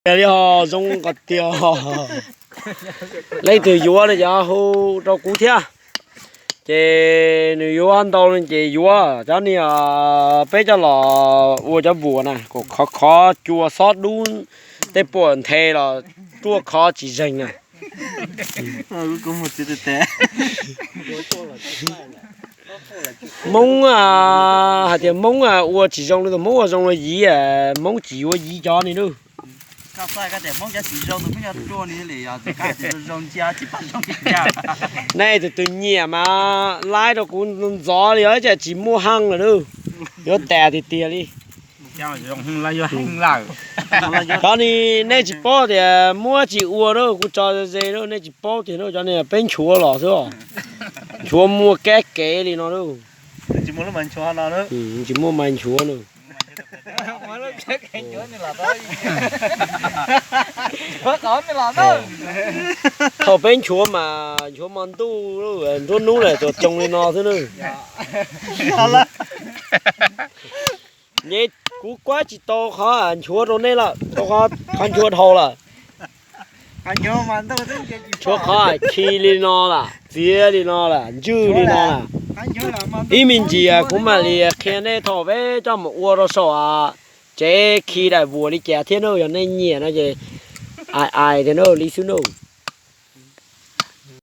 Tiag li ho zoo qhov tiag. Leej twg yuav no ces hu rau kuv thiab. Ces nws yuav ntau no ces yuav cov niag peb coj los ua cov vuas na, kom khov khov cua xob dub, tej puam nthe los ruaj khov tsis zeeg na. Moob hais tias Moob ua tsis zoo li tus Moob ua zoo li yiv, Moob tsis yuav yiv cov ni lauj. Nej tus twg nyiam mas laib rau kuv ntxov li os, cas tsis muaj heej lawm lauj. Yuav tas tiag tiag li. Cov ni nej tsis paub tias muab tsis ua lauj, kuv tso ze lauj, nej tsis paub tias lauj, cov ni peb nchuav los xwb os. Nchuav muaj kab kev li no lauj. Tsis muaj mas nchuav lauj. Thaum peb nchuav mas nchuav hmo ntuj, nruab hnub lawm tsuas tsoo li no xwb nawb. Kuv kuab tsis tau qhov nchuav rau nej lawm, tau qhov nchuav dhau lawm. Nchuav qhov khi li no lawm, txiav li no lawm, ntswj li no lawm. Ib me ntsis kuv mam li qhia nej thaum peb coj mus ua rau saum tsev khi daim vuas li cas thiab nawb. Yog nej nyiam no ces ais ais tias nawb, li xwb nawb.